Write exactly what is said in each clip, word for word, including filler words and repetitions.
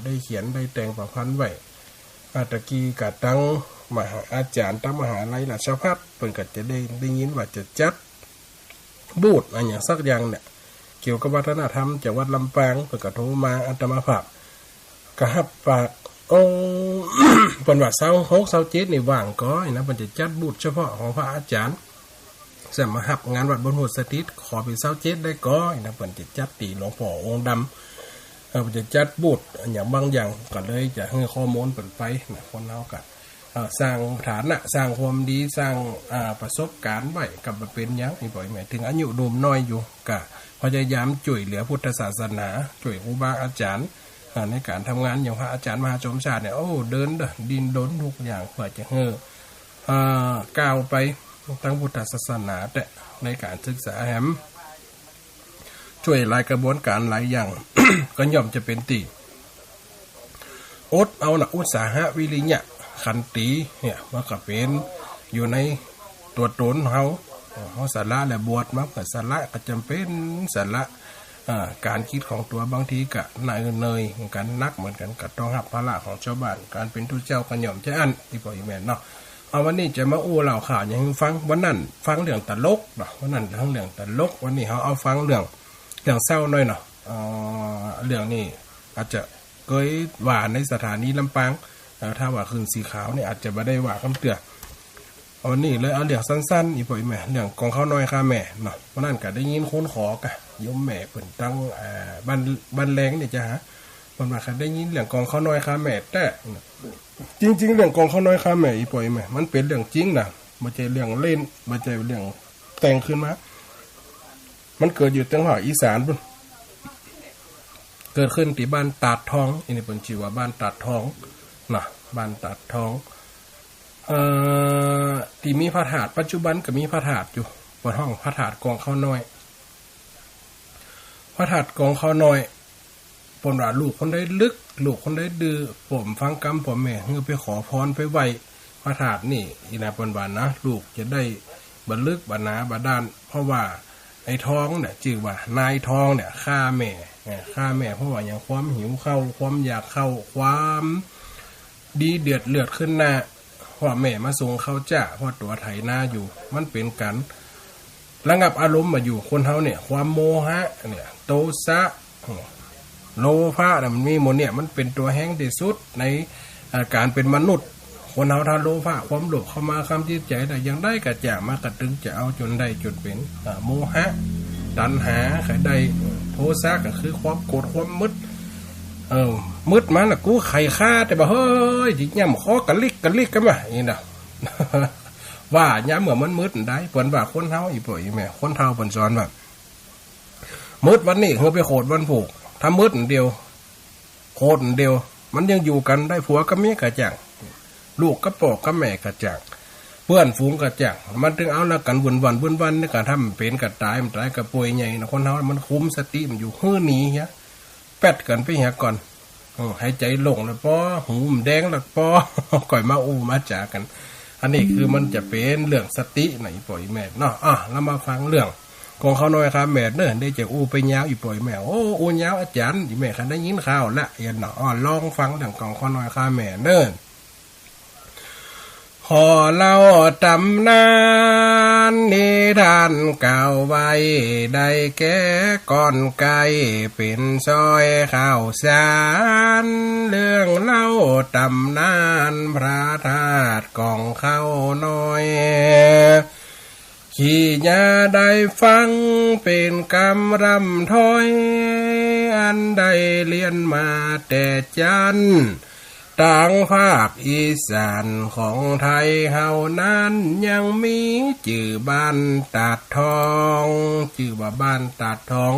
ได้เขียนได้แต่งประพันธ์ไว้ อ่า ตะกี้ก็ตังมหา อาจ๋ารย์ตังมหาลัยราชภัฏ เปิ้นก็จะได้ ได้ยินว่าจะจัด บูธอะหยังสักอย่างเนี่ย เกี่ยวกับวัฒนธรรมจังหวัดลำปาง เปิ้นก็โทรมา อาตมาภาพก็ฮับปาก โอ้ เปิ้นว่าซาวหก ซาวเจ็ดนี่ว่างก่อนะ เปิ้นจะจัดบูธเฉพาะของพระอาจ๋ารย์ จะมาฮับงานวัดบุญฮูสถิต ขอเป๋นซาวเจ็ดได้ก่อนะ เปิ้นจะจัดตี้หลวงพ่อองค์ดำ เออ เปิ้นจะจัดบูธอะหยังบางอย่าง ก็เลยจะหื้อข้อมูลเปิ้นไปนะ คนเฮาก็ เอ่อ สร้างฐานะ สร้างความดี สร้าง อ่า ประสบการณ์ไว้ ก็บ่เป๋นหยัง อี่ป้ออี่แม่ เถิงอายุหนุ่มน้อยอยู่ ก็พยายามจ้วยเหลือพุทธศาสนา จ้วยครูบาอาจ๋ารย์ อ่า ในก๋านทำงาน อย่างพระอาจ๋ารย์มหาสมชาติเนี่ย โอ้ เดินเด้อ ดิ้นรนทุกอย่าง เปื้อจะหื้อ อ่า ก้าวไปตางพุทธศาสนา แต่ในก๋านศึกษาแหม จ้วยหลายกระบวนก๋านหลายอย่าง ก็ย่อมจะเป๋นตี้อดเอานะ อุตสาหะ วิริยะ ขันติ เนี่ย มันก็เป๋นอยู่ในตั๋วตนเฮา เฮาสละและบวชมาเปื้อสละ ก็จ๋ำเป๋นสละ อ่า ก๋านกิจของตั๋ว บางทีก็เหนื่อยเหมือนกั๋น หนักเหมือนกั๋น ก็ต้องฮับภาระของจาวบ้าน ก๋านเป๋นตุ๊เจ้าก็ย่อมจะอั้น อี่ป้ออี่แม่เนาะ เอา วันนี้จะมาอู้เล่าข่าวหยังหื้อฟัง วันนั้นฟังเรื่องตลกเนาะ วันนั้นฟังเรื่องตลก วันนี้เฮาเอาฟังเรื่อง เรื่องเศร้าหน่อยเนาะ เอ่อ เรื่องนี้อาจจะเกยว่าในสถานีลำปาง เอ่อ ถ้าว่าขึ้นสีขาวนี่อาจจะบ่ได้ว่ากำเตื้อ วันนี้เลยเอาเรื่องสั้นๆ อี่ป้ออี่แม่ เรื่องกองข้าวน้อยข้าแม่เนาะ วันนั้นก็ได้ยินคนขอกะ โยมแม่เปิ้นตัง เอ่อ บ้าน บ้านแลงเนี่ยจะหา เปิ้นว่าคันได้ยินเรื่องกองข้าวน้อยข้าแม่แต๊ จริงๆ เรื่องกองข้าวน้อยข้าแม่ อี่ป้ออี่แม่ มันเป๋นเรื่องจริงนะ บ่ใจ้เรื่องเล่น บ่ใจ้เรื่องแต่งขึ้นมา มันเกิดอยู่ตางภาคอีสานปู้น เกิดขึ้นตี้บ้านตาดทอง อันนี้เปิ้นจื้อว่าบ้านตาดทองนะ บ้านตาดทอง เอ่อ ตี้มีพระธาตุ ปัจจุบันก็มีพระธาตุอยู่ เปิ้นฮ้องพระธาตุกองข้าวน้อย พระธาตุกองข้าวน้อย เปิ้นว่าลูกคนใดลึก ลูกคนใดดื้อ ป้อบ่ฟังกำป้อแม่ หื้อไปขอพรไปไหว้พระธาตุนี่ อี่นะ เปิ้นว่านะ ลูกจะได้บ่ลึกบ่หนาบ่ด้าน เพราะว่าไอ้ทองเนี่ย จื้อว่านายทองเนี่ย ฆ่าแม่ เอ่อ ฆ่าแม่ เพราะว่าหยัง ความหิวข้าว ความอยากข้าว ความดีเดือดเลือดขึ้นหน้า เพราะแม่มาส่งข้าวจ้า เพราะตั๋วไถนาอยู่ มันเป๋นก๋านระงับอารมณ์บ่อยู่ คนเฮาเนี่ย ความโมหะเนี่ย โทสะ โลภะเนี่ย มันมีหมดเนี่ย มันเป๋นตั๋วแฮงตี้สุดใน เอ่อ ก๋านเป๋นมนุษย์ คนเฮาถ้าโลภะ ความโลภเข้ามาคำจิตใจ๋ได้ อย่างใดก็จะมากระตึงจะเอาจ๋นได้จ๋นเป๋น เอ่อ โมหะ ตัณหา ใค่ได้ โทสะก็คือความโกรธ ความมึด เออ มึดมาละ กูใค่ฆ่าแต่บ่า เฮ้ย จิย่ำคอกะลิกกะลิกกั๋นมา อี่นะ ว่ายามเมื่อมันมึดได้ เปิ้นว่าคนเฮา อี่ป้ออี่แม่ คนเฒ่าเปิ้นสอนว่า มึดวันนี้ หื้อไปโขดวันพูก ถ้ามึดอันเดียว โขดอันเดียว มันยังอยู่กั๋นได้ ผัวกับเมียก็จ้าง ลูกกับป้อกับแม่ก็จ้าง เปื้อนฝูงก็จ้าง มันตึงเอาละกั๋นวุ่นวันวุ่นวันนี่ ก็ถ้ามันเป๋นก็ต๋าย มันต๋ายก็ป่วยใหญ่นะ คนเฮามันคุมสติบ่อยู่ หื้อหนีเหีย แป๊ดกั๋นไปเหียก่อน เออ หายใจ๋โล่งแล้วปอ หูมันแดงแล้วปอ ก่อยมาอู้มาจ๋ากั๋น อันนี้คือมันจะเป๋นเรื่องสตินะ อี่ป้ออี่แม่เนาะ อ่ะ แล้วมาฟังเรื่องกองข้าวน้อยข้าแม่เน่อ ได้จะอู้ไปยาว อี่ป้ออี่แม่ โอ้ อู้ยาวอาจ๋ารย์ อี่แม่คันได้ยินข่าวละ เอียนเนาะ อ่ะ ลองฟังเรื่องกองข้าวน้อยข้าแม่เน่อ ขอเล่าต๋ำนานนิทานเก่าไว้ ได้แก่ก่อนใก้เป๋นซอยข้าวสาร เรื่องเล่าต๋ำนานพระธาตุกองข้าวน้อย ขี้ยาได้ฟังเป๋นกำร่ำถ้อย อันได้เฮียนมาแต่จั้น ตางภาคอีสานของไทยเฮานั้นยังมีจื้อบ้านตาดทอง จื้อว่าบ้านตาดทอง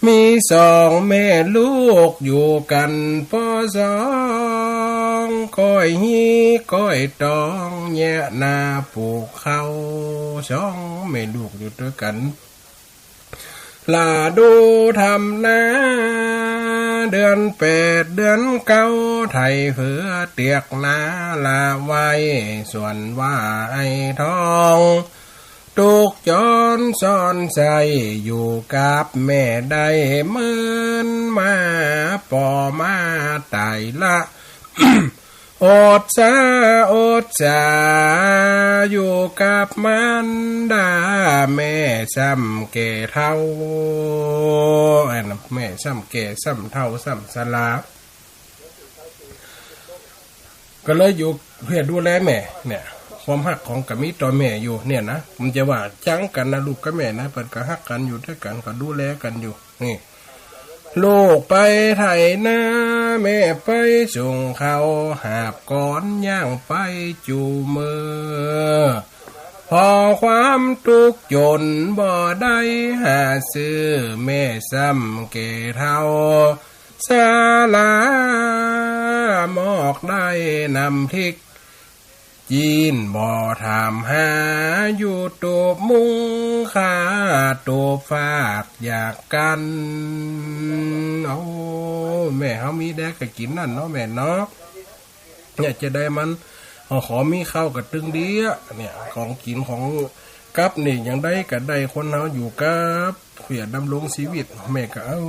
มีสองแม่ลูกอยู่กั๋น ปอสองก้อยฮี้ก้อยตอง แยะนาปลูกข้าว สองแม่ลูกอยู่ตวยกั๋น ละดูทำนา เดือนแปดเดือนเก้า ไถเฟือเตียกนาละไว้ ส่วนว่าไอ้ทอง ตุ๊กข์จ๋อนซ้อนใส้ อยู่กับแม่ได้เมินมา ป้อมาต๋ายละ อดสาอดสา อยู่กับมารดา แม่ซ้ำแก่เฒ่า อันนั้น แม่ซ้ำแก่ ซ้ำเฒ่า ซ้ำสรา ก็เลยอยู่เพื่อดูแลแม่ เนี่ย ความฮักของกะมีต่อแม่อยู่เนี่ยนะ บ่ใจ้ว่าจังกั๋นนะ ลูกกับแม่นะ เปิ้นก็ฮักกั๋นอยู่ ตวยกั๋น ก็ดูแลกั๋นอยู่ นี่ ลูกไปไถนา แม่ไปส่งข้าว หาบก้อนย่างไปจู่เมื่อ เพราะความตุ๊กข์จ๋น บ่ได้หาซื้อ แม่ซ้ำแก่เฒ่า สาลาหมอกได้น้ำพริก จีนบ่ถามหา อยู่ตูบมุงค่า ตูบฟากอยากกั๋น โอ้ แม่เฮามีแดกก็กิ๋นนั่นเนาะแม่เนาะ เนี่ยจะได้มัน ขอ ขอมีข้าวก็ตึงดีอะ เนี่ย ของกิ๋นของกับนี่ อย่างใดก็ได้ คนเฮาอยู่กับ เพื่อดำรงชีวิต แม่ก็ เอ้า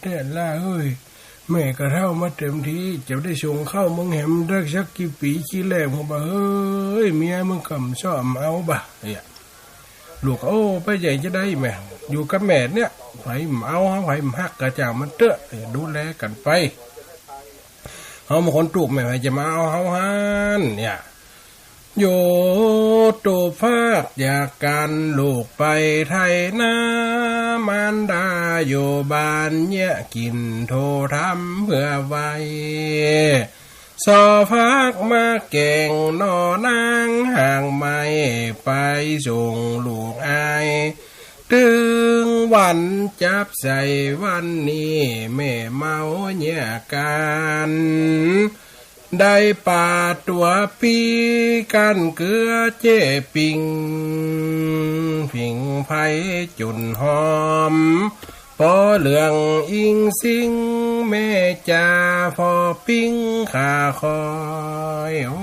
แต๊ละเอ้ย แม่ก็เฒ่ามาเต็มที จะได้ส่งข้าวเมืองแหมได้สักกี่ปี๋ ขี้แลง ผมว่า เฮ้ย เมียมึงก็บ่ชอบเอาบ่ะ เนี่ย ลูก โอ้ ไปใหญ่จะได้แม่ อยู่กับแม่เนี่ย ใผบ่เอาเฮา ใผบ่ฮักก็จ่างมันเต๊อะ ดูแลกั๋นไป เฮาบ่คนตุ๊กข์ แม่นใผจะมาเอาเฮาหั้น เนี่ย อยู่ตูบฟากอยากกั๋น ลูกไปไถนา มารดาอยู่บ้านเยียะกิ๋น โทรถามเผื่อไว้ ซอฟากมาแก๋ง หน่อนางหางไม้ ไปส่งลูกอ้าย ตึงวันจับใส่วันนี้ แม่เมาเยียะกั๋น ได้ป๋าตั๋วปี้ กั้นเกลือเจ๊ปิ้ง ผิงไฟจ๋นหอม ปอเหลืองอิงซิง แม่จ๋า ผ่อปิ้งข้าค่อย โอ้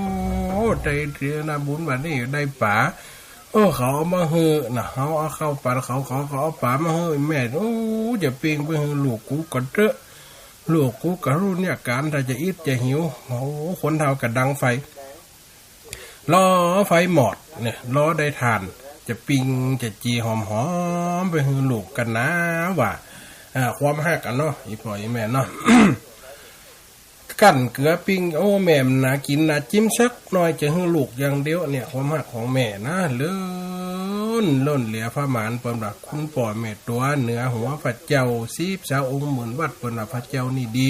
ได้เตื้อนะ บุญบัดนี้ได้ป๋า เออ เขาเอามาหื้อนะ เฮาเอาข้าวปั๋นเขา เขาก็เอาป๋ามาหื้อแม่ โอ้ จะปิ้งไปหื้อลูกกูก่อนเต๊อะ ลูกกูก็ฮู้เยียะกั๋น ถ้าจะอิดจะหิว โอ้ คนเฒ่าก็ดังไฟ รอไฟหมอดเนี่ย รอได้ถ่าน จะปิ้งจะจี่หอมๆ ไปหื้อลูกกั๋นนะ ว่า อ่า ความฮักกั๋นเนาะ อี่ป้ออี่แม่เนาะ กั้นเกลือปิ้ง โอ้ แม่มันน่ากิ๋นน่าจิมสักหน่อย จะหื้อลูกอย่างเดียวเนี่ย ความฮักของแม่นะ ล้น ล้นเหลือประมาณ เปิ้นว่าคุณป้อแม่ตั๋วเหนือหัวพระเจ้า สิบสององค์หมื่นวัด เปิ้นว่าพระเจ้านี่ดี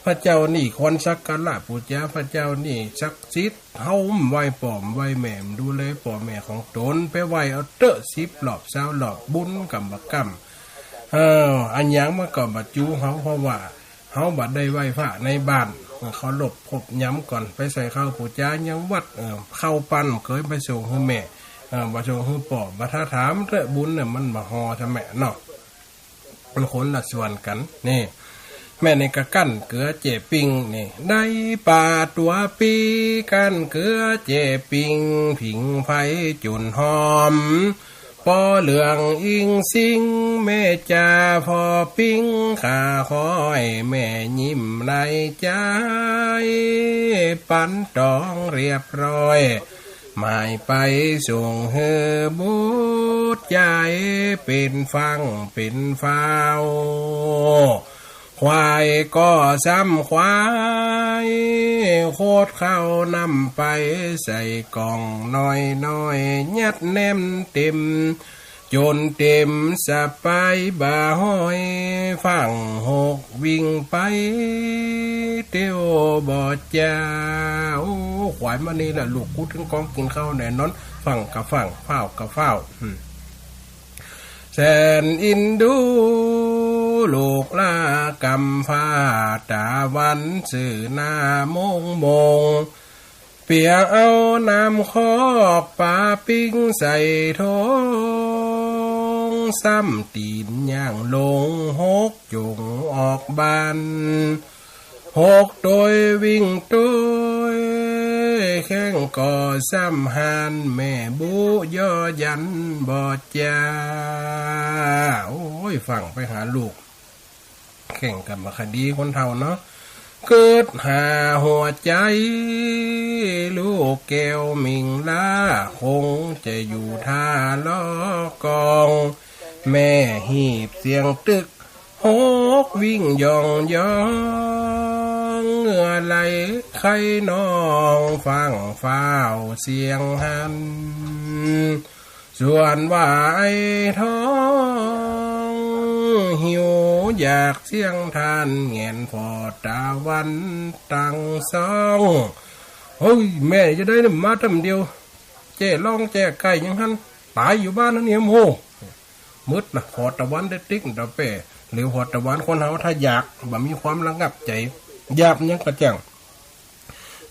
พระเจ้านี่ควรสักการะปู๋จา พระเจ้านี่ศักดิ์สิทธิ์ เฮาบ่ไหว้ป้อบ่ไหว้แม่ ดูแลป้อแม่ของต๋น ไปไหว้เอาเต๊อะ สิบรอบ ซาวรอบ บุญกำบ่กำ เออ อะหยังมันก็บ่จู๋เฮา เพราะว่าเฮาบ่ได้ไหว้พระในบ้าน เคารพครบยามก่อน ไปใส่ข้าวปู๋จายังวัด เออ ข้าวปั๋นเกยไปส่งหื้อแม่ เออ บ่ส่งหื้อป้อ บ่ถ้าถามเต๊อะ บุญเนี่ยมันบ่ห่อใจ้แม่เนาะ มันคนละส่วนกั๋น นี่ แม่นี่ก็กั้นเกลือเจ๊ปิ้ง นี่ ได้ป๋าตั๋วปี้ กั้นเกลือเจ๊ปิ้ง ผิงไฟจ๋นหอม ปอเหลืองอิงซิง แม่จ๋า ผ่อปิ้งข้าค่อย แม่ยิ้มในใจ๋ ปั๋นตองเรียบร้อย หมายไปส่งหื้อบุตรใจ๋ เป๋นฝั่งเป๋นฝาว ควายก็ซ้ำควาย โคตรข้าวนำไป ใส่ก่องน้อยๆ ยัดแนมเต๋ม จ๋นเต๋มสะปายบ่าฮ้อย ฝั่งหกวิ่งไป เตียวบ่จ๋า โอ้ ควายมานี่ละ ลูกกูตึงก้องกิ๋นข้าวแน่นอน ฝั่งก็ฝั่ง ฟ้าวก็ฟ้าว อืม แสนอินดู ลูกหล้ากำพร้า ต๋าวันซื่อหน้ามงมง เปียเอาน้ำคอกป๋าปิ้งใส่ถง ซ้ำตี๋นย่างลงหกจ๋งออกบ้าน หกตวยวิ่งตวย แข้งก็ซ้ำฮาน แม่บุเยาะหยันบ่จ๋า โอ้ย ฟั่งไปหาลูก แข้งกรรมคดีคนเฒ่าเนาะ เกิดหาหัวใจ๋ ลูกแก้วหมิ่งล้า คงจะอยู่ท่ารอก่อง แม่หีบเสียงตึก หกวิ่งย่องย่อง เอื้อไหลไคน้อง ฟั่งฟ้าวเสียงหัน ส่วนว่าไอ้ทอง หิวอยากเสี้ยงทาน แหงนผ่อตะวันตังสอง เฮ้ย แม่จะได้นี่มาตำเดียว แจ้ล่องแจ้ไก่ยังหัน ต๋ายอยู่บ้านหั้นเนี่ย โอ้โห มืดนะ ผ่อตะวันได้ติ๊กตะแป้ หรือผ่อตะวันคนเฮาถ้าอยาก บ่มีความระงับใจ๋ อยากยังกระจ่าง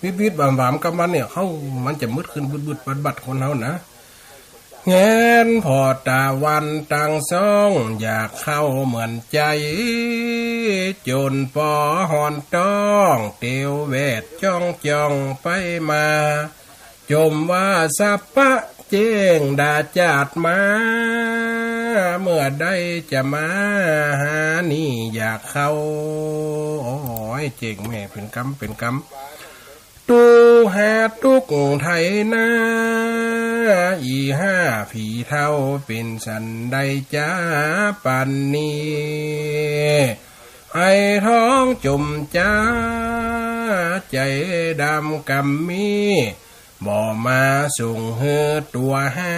วิบวิบหวามหวามกำวันเนี่ย เฮามันจะมืดขึ้นบึดบึดบัดบัดคนเฮานะ แหงนผ่อตะวันตังสอง อยากเข้าเหมือนใจ๋ จ๋นปอห่อนต้อง เตียวแวดจ้องจ้องไปมา จมว่าสัปปะแจ้งดาจาดมา เมื่อใดจะมาหานี่อยากเข้า โอ้ย เจ้งแม่ เป๋นกำ เป๋นกำ ตุ๊หาตุ๊กไถนา อี่ห้าผีเฒ่า เป๋นสันใดจาปานนี้ ไอ้ทองจมจ๋า ใจ๋ดำกำมี บ่มาส่งหื้อตั๋วหา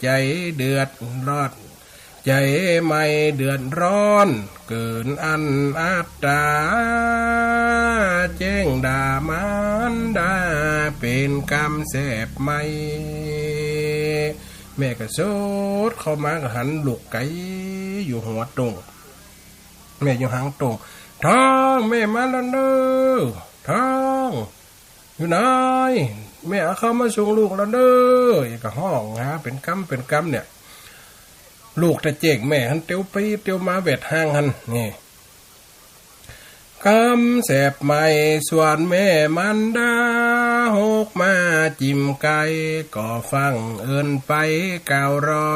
ใจ๋เดือดร้อน ใจ๋ไม่เดือดร้อน เกินอั้นอัตต๋า แจ้งด่ามารดา เป๋นกำแสบไหม้ แม่ก็โสดเข้ามาก็หันลูกไก๋อยู่หัวโต่ง แม่อยู่หางโต่ง ทอง แม่มาแล้วเน้อ ทอง อยู่ไหน แม่เอาข้าวมาส่งลูกแล้วเน้อ ก็ฮ้องหาเป๋นกำเป๋นกำเนี่ย ลูกตะเจ้งแม่หันเตียวไปเตียวมาแวดห้างหัน นี่ กำแสบไหม้ส่วนแม่มารดา หกมาจิ่มไก๋ ก็ฟั่งเอิ้นไปกล่าวร้อ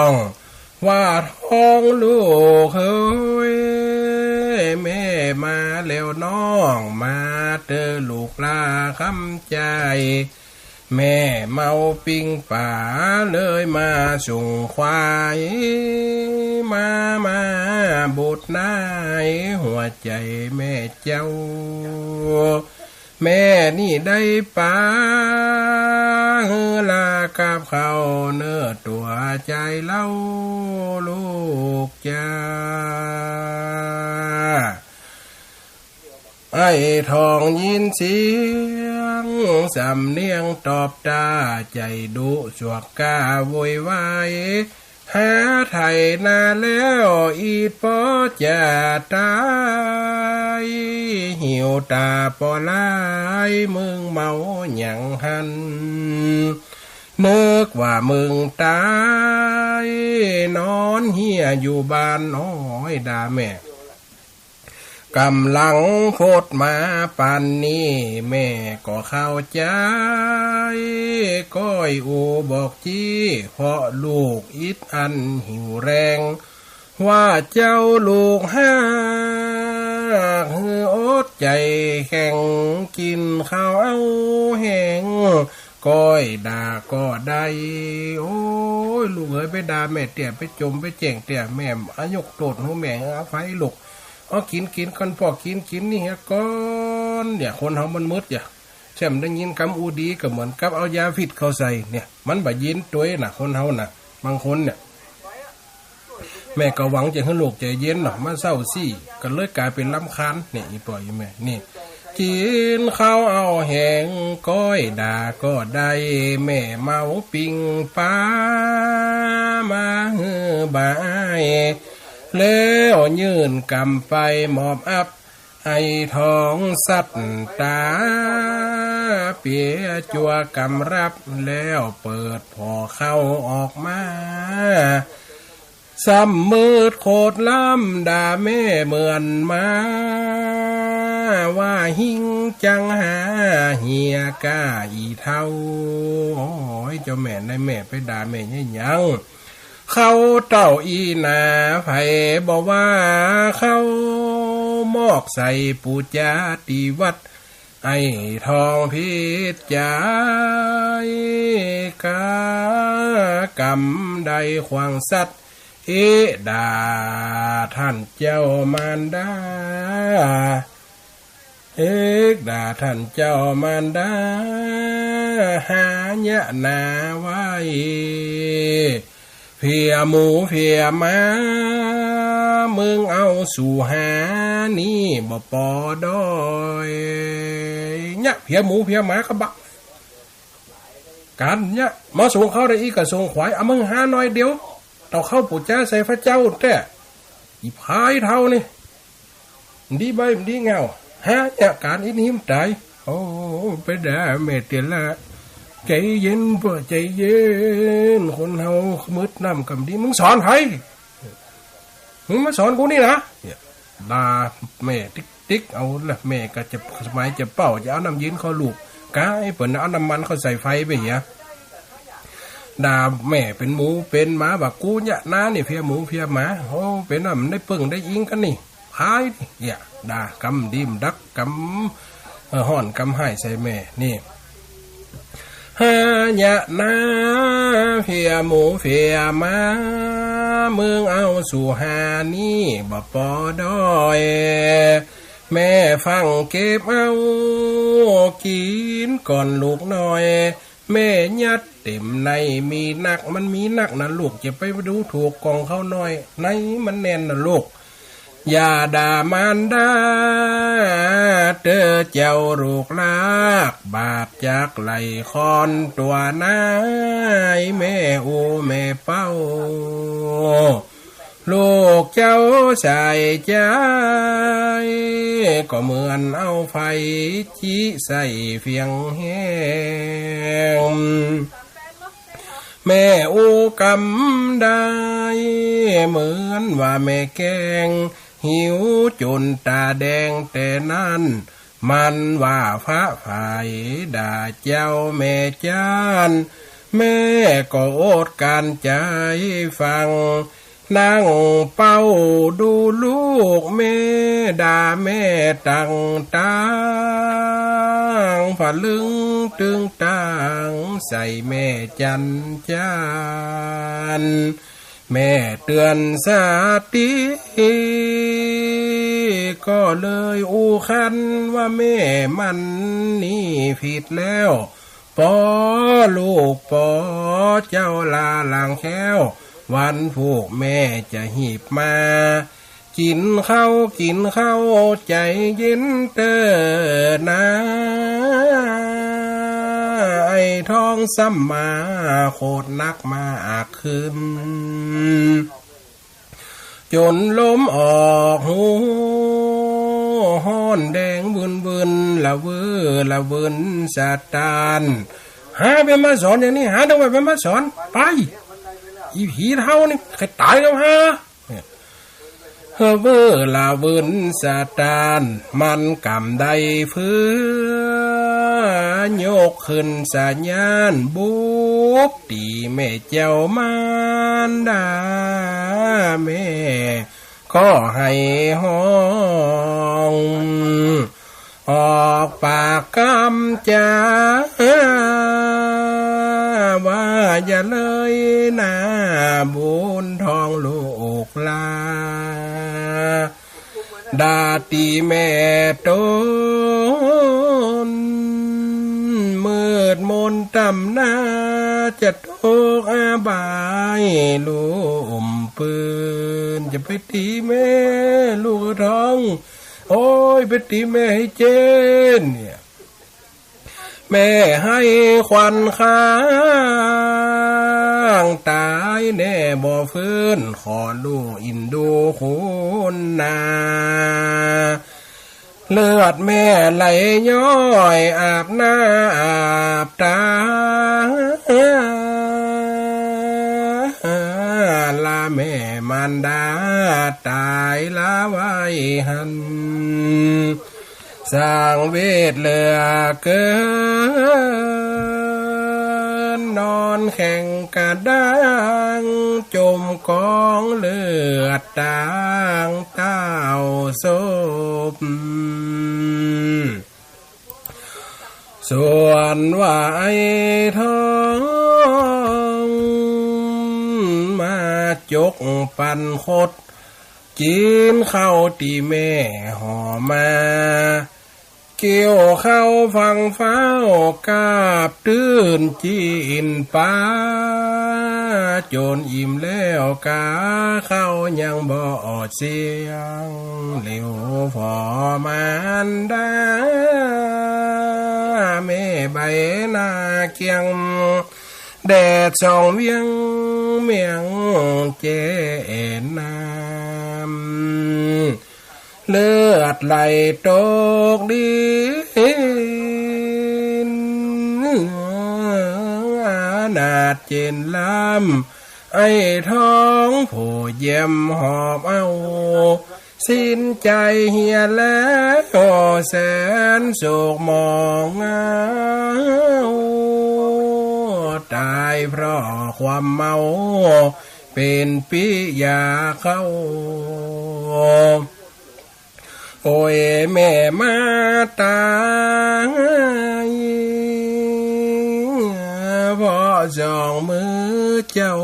ง ว่าทองลูกเฮย แม่มาแล้วน้อง มาเต๊อะลูกหล้าคำใจ๋ แม่เมาปิ้งป๋า เลยมาส่งควาย มา มาบุตรนาย หัวใจ๋แม่เจ้า แม่นี่ได้ป๋า หื้อลากับข้าวเน้อตั๋วใจ๋เล่าลูกจ๋า ไอ้ทองยินเสียงสำเนียงตอบต๋า ใจ๋ดุสวกก้าโวยวาย หาไถนาแล้วอีดปอจะต๋าย หิวต๋าปอหลาย มึงเมาหยังหัน นึกว่ามึงต๋าย นอนเหียอยู่บ้าน โอ้ย ด่าแม่ ก๋ำลังโพดมาปานนี้ แม่ก็เข้าใจ๋ ก้อยอูบอกจี้ เพราะลูกอิดอั้นหิวแฮง ว่าเจ้าลูกฮัก หื้ออดใจ๋แข็ง กิ๋นข้าวเอาแฮง ก้อยด่าก็ได้ โอ้ย ลูกเอ๋ย ไปด่าแม่เตี้ย ไปจ่มไปแจ้งเตี้ย แม่อะยกโต้ษหื้อ แม่อภัยลูก เอากิ๋นกิ๋นก่อน ป้อกิ๋นกิ๋นนี่เหียก่อน เนี่ย คนเฮามันมืดอย่า แช่มได้ยินกำอู้ดีก็เหมือนกับเอายาพิษเข้าใส่ เนี่ย มันบ่ยินตวยน่ะ คนเฮาน่ะ บางคนเนี่ย แม่ก็หวังจะหื้อลูกใจ๋เย็นเนาะ มาเศร้าซี้ ก็เลยก๋ายเป๋นรำคาญ เนี่ย อี่ป้ออี่แม่ นี่ กิ๋นข้าวเอาแฮง ก้อยด่าก็ได้ แม่เมาปิ้งป๋า มาหื้อบ่าย แล้วยื่นกำไปมอบอับ ไอ้ทองสัตต๋า เปียจั่วกำรับ แล้วเปิดผ่อข้าวออกมา ส ซ้ำมืดโขดล้ำด่าแม่เหมือนหมา ว่าหิ้งจังหาเหียก้าอี่เฒ่า โอ้ย เจ้าแม่นายแม่ไปด่าแม่เยียะหยัง เขาเต้าอี้นา ใผบ่ว่าเขา มอกใส่ปู่จาตี้วัด ไอ้ทองผิดใจ๋ กากำได้ขวางสัตว์ เอ๊ะ ด่าท่านเจ้ามารดา เอ๊ะ ด่าท่านเจ้ามารดา หาเยียะนาไว้ เผียหมูเผียหมา มึงเอาสู่หานี่บ่ปอด้อย เยียะเผียหมูเผียหมาก็บัก กั๋นเยียะ มาส่งเข้าได้อี้ก็ส่งขวาย เอามึงหาหน่อยเดียว เต้าเข้าปู่จาใส่พระเจ้าแต๊ อีผายเฒ่านี่ ดีใบ้ดีเงา หาเยียะก๋านอี้นี้มันต๋าย โอ้ ไปด่าแม่เตียละ ใจ๋เย็นป้อ ใจ๋เย็น คนเฮามืดน้ำกำดี มึงสอนใผ มึงมาสอนกูนี่นะ เนี่ย ด่าแม่ติ๊กๆ เอาละ แม่ก็จะสมัยจะเป้า จะเอาน้ำเย็นเข้าลูก กายเปิ้นเอาน้ำมันเข้าใส่ไฟไปเหีย ด่าแม่เป๋นหมูเป๋นหมา ว่ากูเยียะนานี่เผียหมูเผียหมา โอ้ เป๋นว่ามันได้เปิ้งได้อิงกั๋นนี่ ผายนี่ เนี่ย ด่ากำดีมดักกำ เอ่อ ฮ้อนกำฮ้ายใส่แม่นี่ หาเยียะนา เผียหมูเผียหมา มึงเอาสู่หานี่บ่ปอด้อย แม่ฟั่งเก็บเอา กิ๋นก่อนลูกน้อย แม่ยัดเต็มในมีนัก มันมีนักนะลูก จะไปดูถูกก่องเขาน้อย ในมันแน่นนะลูก อย่าด่ามารดา เต๊อะเจ้าลูกลาก บาปจักไหล่คอนตั๋วนาย แม่อูแม่เป้า ลูกเจ้าใส่ใจ๋ ก็เหมือนเอาไฟจิใส่เฟียงแฮง แม่อู้กำได้ เหมือนว่าแม่แกง หิวจ๋นต๋าแดงแต่นั้น มันว่าฟ้าฝายด่าเจ้าแม่จ๊าน แม่ก็อดกลั้นใจ๋ฟัง นั่งเป้าดูลูกแม่ ด่าแม่ตังตาง ผะลึงตึงตังใส่แม่จันจาน แม่เตื๋อนสติ ก็เลยอู้คันว่าแม่มันนี่ผิดแล้ว ปอลูกปอ เจ้าลาหลังแค้ว วันพูกแม่จะหีบมา กิ๋นข้าวกิ๋นข้าวใจ๋เย็นเต๊อะนา ไอ้ทองซ้ำมาโขดนักมาอักขึ้น จ๋นลมออกหู ฮ้อนแดงวืนวืน ละวือละวืนสะตาน หาใผมาสอนอย่างนี้ หาตางใดใผมาสอน ไป อีผีเฒ่านี่ ใค่ต๋ายก็หา เฮอเว่อละวืนสะตาน มันกำได้เฟือ ยกขึ้นสะญาน บุบตี๋แม่เจ้ามารดา แม่ก็ไห้ฮ้อง ออกปากกำจ๋า ว่าอย่าเลยนาบุญทองลูกหลา ด่าตี๋แม่ต๋น มืดมนต่ำหน้า จะตกอบายลุ่มปืน จะไปตี๋แม่ลูกทอง โอ้ย ไปตี๋แม่หื้อเจ๊นเนี่ย แม่ไห้ควันข้าง ต๋ายแน่บ่ฟื้น ขอลูกอินดูคุณนา เลือดแม่ไหลย้อย อาบหน้าอาบต๋า ลาแม่มา ารดาต๋ายละไว้หั้น สังเวชเหลือเกิน นอนแข็งกระด้าง จมกองเลือดตางเต้าศพ ส่วนว่าไอ้ทอง มาจกปันขด กิ๋นข้าวตี้แม่ห่อมา เกี่ยวข้าวฟังฟ้าว กาบตื้นจิ๊นป๋า จ๋นอิ่มแล้วกา ข้าวยังบ่เสี้ยง เหลียวผ่อมารดา แม่ใบหน้าเขียว แดดส่องเวียงเมียงแจ่น้ำ เลือดไหลตกดิน อนาถเจ็นล้ำ ไอ้ทองผู้เยี่ยมหอบเอา สิ้นใจเหียแล้ว แสนโศกหมองเหงา ต๋ายเพราะความเมา เป๋นปิยาเข้า โอ้ยแม่มาต๋าย เพราะสองมือเจ้า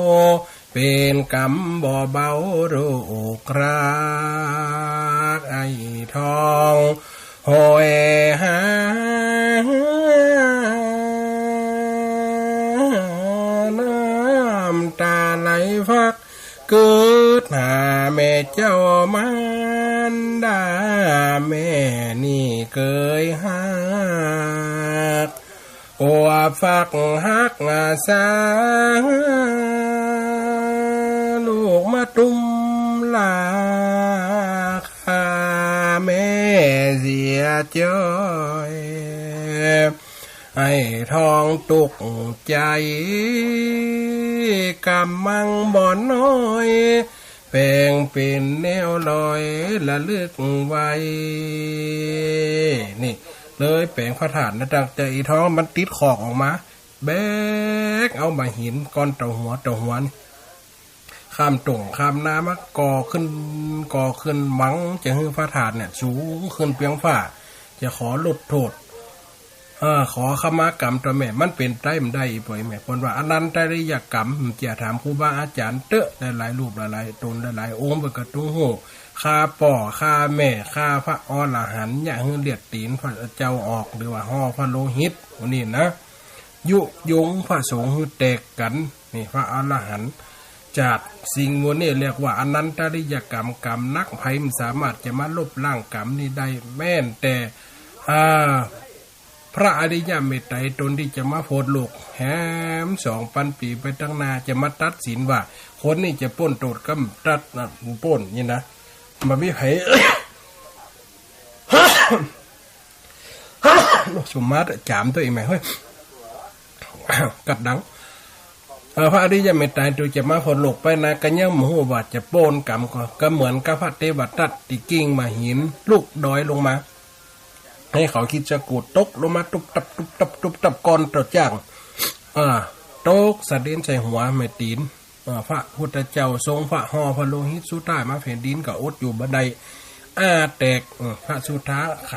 เป๋นก๋รรมบ่เบาลูกรัก ไอ้ทองโหยหา น้ำต๋าไหลพรัก กึ๊ดหาแม่เจ้ามารดา แม่นี่เกยฮัก อวบฟักฮักสา ลูกมาตุ้มลา ข้าแม่เสียจ้อย ไอ้ทองตกใจ๋ ก๋ำมังบ่น้อย แป๋งเป๋นแนวลอย ระลึกไว้ นี่ เลยแป๋งพระธาตุนะ ตั้งแต่ไอ้ทองมันติดขอกออกมา แบกเอาบ่าหินก้อนเต้าหัวเต้าหัวนี่ ข้ามต้งข้ามนามาก่อขึ้น ก่อขึ้น หวังจะหื้อพระธาตุเนี่ย สูงขึ้นเปียงฟ้า จะขอลดโต้ษ เออ ขอขมากรรมต่อแม่ มันเป๋นไปบ่ได้ อีป่อยแม่ เปิ้นว่าอนันตริยกรรม จะถามครูบาอาจ๋ารย์เต๊อะ หลายๆ รูปหลายๆ ต๋นหลายๆ องค์ เปิ้นก็ต้องฮู้ ฆ่าป้อ ฆ่าแม่ ฆ่าพระอรหันต์ อย่าหื้อเลือดตี๋นพระเจ้าออก หรือว่าห่อพระโลหิต พวกนี้นะ ยุยงพระสงฆ์หื้อแตกกั๋น นี่พระอรหันต์ จากสิ่งหมู่นี้เรียกว่าอนันตริยกรรม กรรมหนัก ใผบ่สามารถจะมาลบล้างกรรมนี้ได้ แม้นแต่ อ่า พระอริยเมตไตรต๋นตี้จะมาโผดโลก แหมสองปันปี๋ไปตังหน้า จะมาตัดสินว่า คนนี้จะป๊นโต้ษกำจัดนะ ป๊นนี่นะ บ่มีใผ สมมาตรจามตวยอีแม่เฮ้ย กัดดัง เออ พระอริยเมตไตรต๋นจะมาโผดโลกไปนะ ก็ยังบ่ฮู้ว่าจะป๊นกรรม ก็ ก็เหมือนกับพระเตวทัตตี้กิ่งบ่าหิน ลูกดอยลงมา หื้อเขาคิดจะกูด ตกลงมาตุ๊บตับตุ๊บตับตุ๊บตับ ก้อนเต้าจ้าง อ่า ตกสะเด็นใส่หัวแม่ตี๋น เอ่อ พระพุทธเจ้าทรงพระห่อพระโลหิตสุดท้ายมาแผ่นดินก็อดอยู่บ่ได้ อ้าแตก เอ่อ พระสุธาไข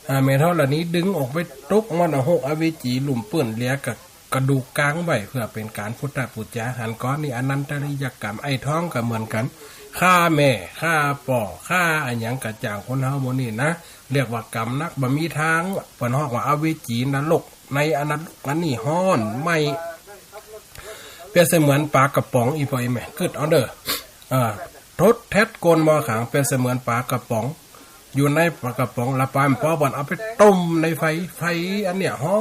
อ่า แม่ธรณีดึงออกไปตกมรณหกอเวจีลุ่มเปิ้น เหลือกับกระดูกกางไว้เพื่อเป๋นก๋านพุทธปู๋จา หันก่อน นี่อนันตริยกรรม ไอ้ทองก็เหมือนกั๋น ฆ่าแม่ ฆ่าป้อ ฆ่าอะหยังกระจ่าง คนเฮาหมู่นี้นะ เรียกว่ากรรมหนัก บ่มีตาง เปิ้นฮ้องว่าอเวจีนรก ในอนรกอันนี้ฮ้อนไหม้ เปรียบเสมือนป๋ากระป๋อง อีป่อยแม่ กึ๊ดเอาเน่อ เอ่อ ทดแทดโกนหม้อขาง เปรียบเสมือนป๋ากระป๋อง อยู่ในป๋ากระป๋อง ละป๋าบ่าบ่อน เอาไปต้มในไฟ ไฟอันเนี้ยฮ้อ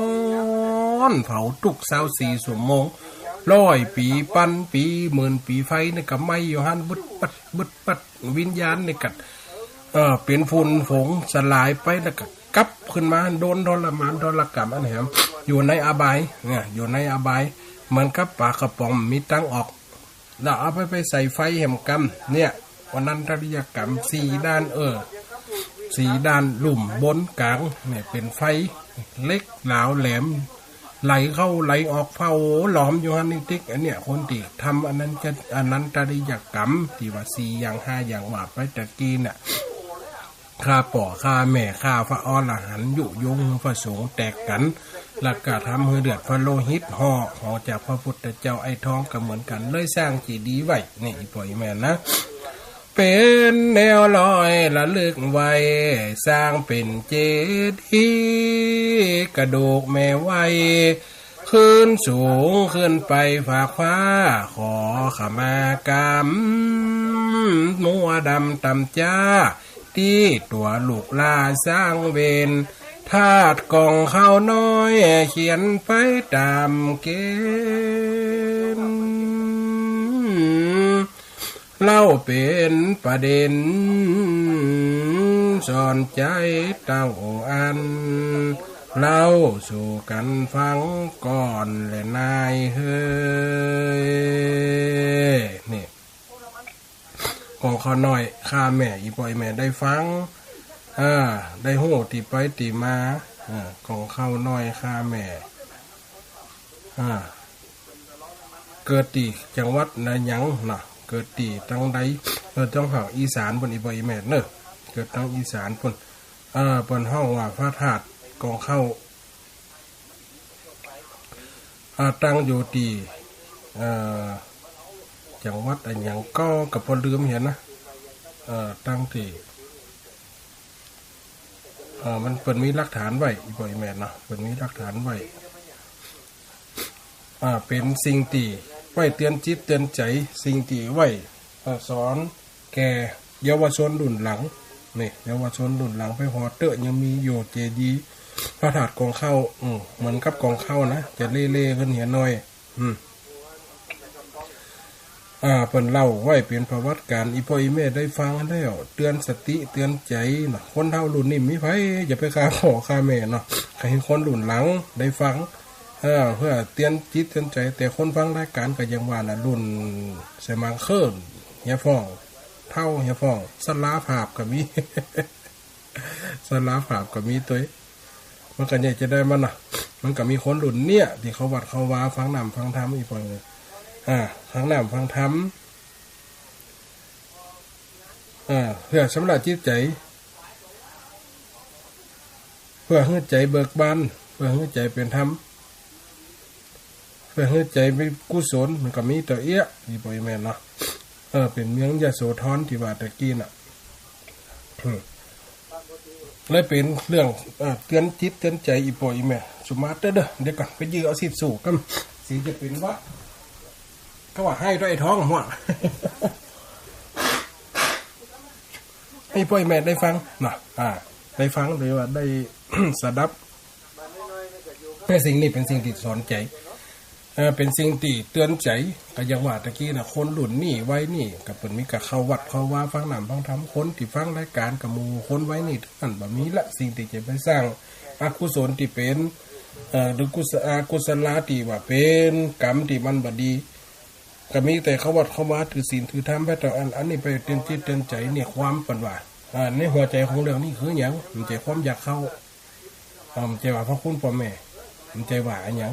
น เผาตุ๊กซาวสี่ชั่วโมง ร้อยปี๋ ปันปี๋ หมื่นปี๋ ไฟนี่ก็ไหม้อยู่หั้น บึดปัด บึดปัด วิญญาณนี่ก็ เอ่อ เป๋นฝุ่นฝงสลายไป แล้วก็กลับขึ้นมา โดนทรมานทรกรรมอันแหม อยู่ในอบาย เนี่ย อยู่ในอบาย เหมือนกับป๋ากระป๋องบ่มีตางออก แล้วเอาไป ไปใส่ไฟแหมกำ เนี่ย อนันตริยกรรม สี่ด้าน เออ สี่ด้านลุ่มบนก๋าง เนี่ย เป๋นไฟเหล็กหลาวแหลม ไหลเข้าไหลออก เผาหลอมอยู่หั้นนี่ติ๊ก อันเนี้ย คนตี้ทำอันนั้นจะ อนันตริยกรรม ตี้ว่าสี่อย่างห้าอย่างว่าไปตะกี้น่ะ ฆ่าป้อฆ่าแม่ ฆ่าพระอรหันต์ ยุยงหื้อพระสงฆ์แตกกั๋น แล้วก็ทำหื้อเลือดพระโลหิตห่อ ห่อจากพระพุทธเจ้า ไอ้ทองก็เหมือนกั๋น เลยสร้างเจดีย์ไว้ นี่ อีป้ออีแม่นะ เป๋นแนวลอยระลึกไว้ สร้างเป๋นเจดีย์กระดูกแม่ไว้ ขึ้นสูงขึ้นไปฟากฟ้า ขอขมากรรม มัวดำต่ำจ๊า ตี้ตั๋วลูกหล้าสร้างเวร ธาตุก่องข้าวน้อย เขียนไปต๋ามเก๋ณฑ์ เล่าเป๋นประเด็น สอนใจ๋เต้าอั้น เล่าสู่กั๋นฟังก่อนแลนายเฮย นี่ ก่องข้าวน้อยฆ่าแม่ อีป้ออีแม่ได้ฟัง อ่า ได้ฮู้ตี้ไปตี้มา อ่า ก่องข้าวน้อยฆ่าแม่ อ่า เกิดตี้จังหวัดอะหยังเนาะ เกิดตี้ตางใด เออ ตางภาคอีสานปู้น อีป้ออีแม่เนาะ เกิดตางอีสานปู้น เออ เปิ้นฮ้องว่าพระธาตุก่องข้าว อ่า ตั้งอยู่ตี้ เอ่อ จังหวัดอะหยังก็ ก็ปอลืมเหียนะ เอ่อ ตั้งตี้ เอ่อ มัน เปิ้นมีหลักฐานไว้ อีป้ออีแม่เนาะ เปิ้นมีหลักฐานไว้ อ่า เป๋นสิ่งตี้ไว้เตือนจิตเตือนใจ๋ สิ่งตี้ไว้ เอ่อ สอนแก่เยาวชนรุ่นหลัง นี่ เยาวชนรุ่นหลังไปผ่อเต๊อะ ยังมีอยู่เจดีย์พระธาตุก่องข้าว อืม เหมือนกับก่องข้าวนะ จะเล่ๆ ขึ้นเหียหน่อย อืม อ่า เปิ้นเล่าไว้เป๋นประวัติก๋าร อี่ป้ออี่แม่ได้ฟังแล้ว เตือนสติเตือนใจ๋เนาะ คนเฒ่ารุ่นนี้มีใผจะไปฆ่าป้อฆ่าแม่เนาะ ใค่หื้อคนรุ่นหลังได้ฟัง เออ เปื้อเตือนจิตเตือนใจ๋ แต่คนฟังรายก๋ารก็ยังว่าน่ะ รุ่นสมัยเคิ่นเหียพ่อง เฒ่าเหียพ่อง สราภาพก็มี สราภาพก็มีตวย มันก็เนี่ยจะได้มันน่ะ มันก็มีคนรุ่นเนี่ยตี้เข้าวัดเข้าวาฟังน้ำฟังธรรมอี่ป้อ อ่า ฟังน้ำฟังธรรม อ่า เปื้อชำระจิตใจ๋ เปื้อหื้อใจ๋เบิกบาน เปื้อหื้อใจ๋เป๋นธรรม เปื้อหื้อใจ๋มีกุศล มันก็มีตวยเอี้ยะ อี่ป้ออี่แม่เนาะ เออ เป๋นเมืองยโสธรตี้ว่าตะกี้น่ะ อืม เลยเป๋นเรื่อง เอ่อ เตือนจิตเตือนใจ๋อี่ป้ออี่แม่ สุมาเต๊อะเด้อ เดี๋ยวก่อน ไปยื้อเอาสิทธิ์สูบก่อน สิจะเป๋นหวัด ก็ว่าไห้ตวยไอ้ท้องหัว อี่ป้ออี่แม่ได้ฟังเนาะ อ่า ได้ฟัง หรือว่าได้ สดับ แต่สิ่งนี้เป๋นสิ่งตี้สอนใจ๋ เอ่อ เป๋นสิ่งตี้เตือนใจ๋ ก็อย่างว่าตะกี้น่ะ คนรุ่นนี้วัยนี้ก็เปิ้นมีก็เข้าวัดเข้าวาฟังน้ำฟังธรรม คนตี้ฟังรายก๋ารก็หมู่คนวัยนี้ตังนั้น บ่มีละสิ่งตี้จะไปสร้างอกุศลตี้เป๋น เอ่อ หรือกุศ- อกุศลตี้ว่าเป๋นกรรมตี้มันบ่ดี ก็มีแต่เข้าวัดเข้าวาถือศีลถือธรรมไปตวยอั้น อันนี้ไปเตือนจิตเตือนใจ๋ เนี่ยความเปิ้นว่า อ่า ในหัวใจ๋ของเรื่องนี้คือหยัง มันใจ้ความอยากเข้า อ่า มันใจ้ว่าพระคุณป้อแม่ มันใจ้ว่าอะหยัง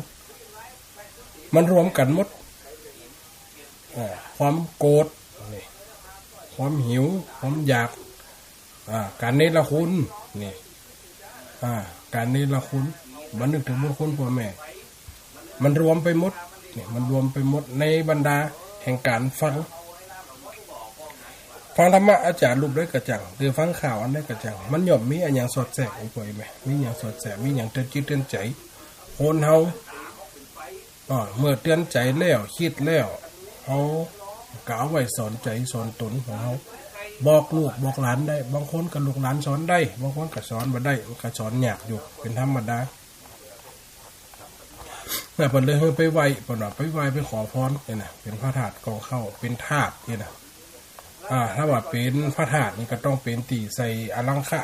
มันรวมกั๋นหมด อ่า ความโกรธ นี่ ความหิว ความอยาก อ่า ก๋านเนรคุณ นี่ อ่า ก๋านเนรคุณ บ่นึกเถิงบุญคุณป้อแม่ มันรวมไปหมด นี่ มันรวมไปหมดในบรรดาแห่งก๋านฟัง ฟังธรรมะอาจ๋ารย์รูปใดก็จั่ง หรือฟังข่าวอันใดก็จั่ง มันย่อมมีอะหยังสอดแทรก อี่ป้ออี่แม่ มีหยังสอดแทรก มีหยังเตือนจิตเตือนใจ๋ คนเฮา อ่า เมื่อเตือนใจ๋แล้ว กึ๊ดแล้ว เฮาก็เอาไว้สอนใจ๋สอนตนของเฮา บอกลูกบอกหลานได้ บางคนก็ลูกหลานสอนได้ บางคนก็สอนบ่ได้ มันก็สอนยากอยู่ เป๋นธรรมดา น่ะ เปิ้นเลยหื้อไปไหว้ เปิ้นว่าไปไหว้ไปขอพรเนี่ยนะ เป๋นพระธาตุก่องข้าว เป๋นธาตุเนี่ยนะ อ่า ถ้าว่าเป๋นพระธาตุนี่ก็ต้องเป๋นตี้ใส่อลังคา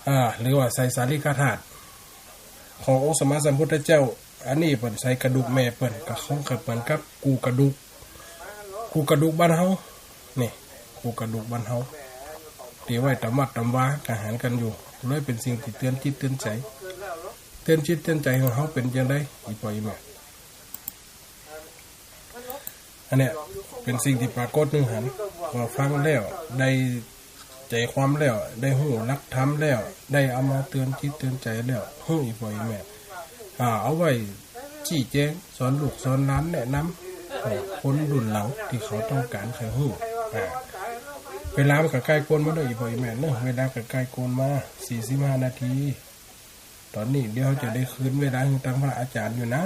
อ่า หรือว่าใส่สาลีกธาตุขององค์สมมาสัมพุทธเจ้า อันนี้เปิ้นใส่กระดูกแม่เปิ้น ก็คงจะเหมือนกับกู้กระดูก โครงกระดูกบ้านเฮา นี่ โครงกระดูกบ้านเฮา ตี้ไว้ต๋ามวัดต๋ามวา ก็หันกั๋นอยู่ เลยเป๋นสิ่งตี้เตื๋อนจิตเตื๋อนใจ๋ เตื๋อนจิตเตื๋อนใจ๋ของเฮาเป๋นจั่งใด อี่ป้ออี่แม่ อันเนี้ยเป๋นสิ่งตี้ปรากฏหื้อหัน ว่าฟังแล้วได้ใจ๋ความแล้ว ได้ฮู้หลักธรรมแล้ว ได้เอามาเตื๋อนจิตเตื๋อนใจ๋แล้ว หื้ออี่ป้ออี่แม่ อ่า เอาไว้ ชี้แจ๋ง สอนลูกสอนหลาน แนะนำ เอ่อ คนรุ่นหลังตี้เขาต้องก๋านใค่ฮู้ อ่า เวลามันก็ใก้โกนมาเน่อ อี่ป้ออี่แม่เน่อ เวลาก็ใก้โกนมา สี่สิบห้านาที ต๋อนนี้เดี๋ยวเฮาจะได้คืนเวลาหื้อตังพระอาจ๋ารย์อยู่นะ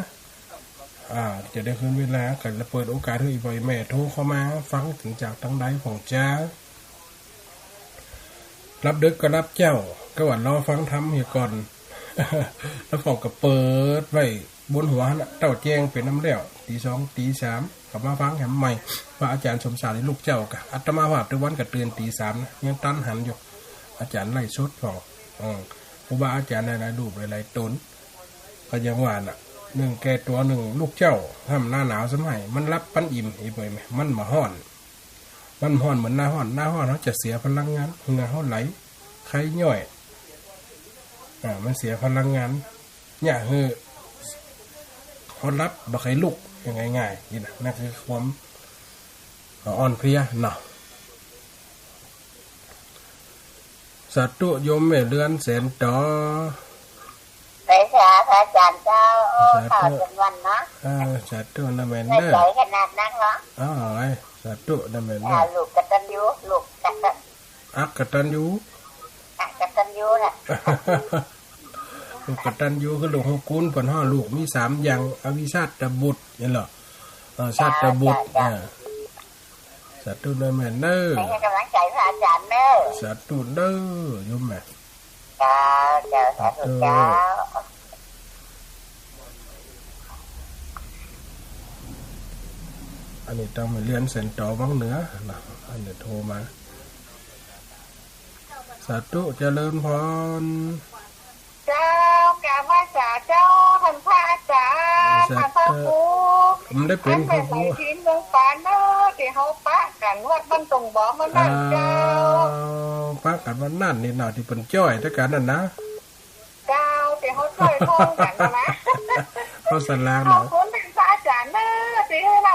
อ่า จะได้คืนเวลา ก็เปิดโอกาสหื้ออี่ป้ออี่แม่โทรเข้ามาฟังเถิงจากตางใดพ่องจา รับดึกก็รับเจ๊า ก็ว่ารอฟังธรรมเหียก่อน แล้วพ่องก็เปิดไว้บนหัวหั้นน่ะ เต้าแจ้งไปนำแล้ว ตี๋สอง ตี๋สาม ก็มาฟังแหมใหม่ ว่าอาจ๋ารย์สมสารนี่ลูกเจ้า ก็อาตมาภาพแต่วันก็ตื่นตี๋สามนะ ยังตันหันอยู่ อาจ๋ารย์ไลฟ์สดพ่อง อืม ครูบาอาจ๋ารย์หลายๆ รูปหลายๆ ต๋น ก็อย่างว่าน่ะ นึ่งแก้ตั๋วนึ่งลูกเจ้า ห้ำหน้าหนาวซ้ำไห้ มันหลับปันอิ่ม อี่ป้ออี่แม่ มันบ่ฮ้อน มันฮ้อนเหมือนหน้าฮ้อน หน้าฮ้อนเฮาจะเสียพลังงาน เหงื่อเฮาไหล ไข้ย้อย อ่า มันเสียพลังงาน เนี่ยคือ เฮาหลับบ่ใค่ลุก อย่างง่ายๆ นี่นะ นั่นคือความอ่อนเพลียเนาะ สาธุโยมแม่เรือนแสนต๋อ ไหว้สาพระอาจ๋ารย์เจ้า โอ้ สาธุ ข้าวจ๋นวันนะ อ่า สาธุนะแม่เน่อ ได้ใจ๋ขนาดนั้นเหรอ อ้าว สาธุนะแม่เน่อ อ่า ลูกกตัญญู ลูกกตัญ อักกตัญญู อักกตัญญูน่ะ ลูกกตัญญูคือลูกฮู้คุณ เปิ้นฮ้องลูกมีสามอย่าง อวิชชาตบุตร เนี่ยเหรอ เออ ชาตบุตร เจ้า เจ้า อ่า สาธุเน่อแม่เน่อ ให้ก๋ำลังใจ๋พระอาจ๋ารย์เน่อ สาธุเน่อโยมแม่ เจ้า เจ้า สาธุเจ้า อันนี้ตางแม่เรือนแสนต๋อวังเหนือนะ อันนี้โทรมา สาธุเจริญพร เจ้า กราบไหว้สาเจ้า ต้านพระอาจ๋ารย์ สาธุ ต้านพระครู มันได้เป๋นพระครู ต้านแม่สายพิณเมืองปานเน่อ ตี้เฮาปะกั๋นวัดบ้านตงบอมวันนั้นเจ้า อ้าว ปะกั๋นวันนั้นนี่เนาะ ตี้เปิ้นจ้อยตวยกั๋นนั่นนะ เจ้า ตี้เฮาจ้อยท้องกั๋นนะ เฮาสลากเนาะ ขอบคุณต้านพระอาจ๋ารย์เน่อ ตี้หื้อเฮา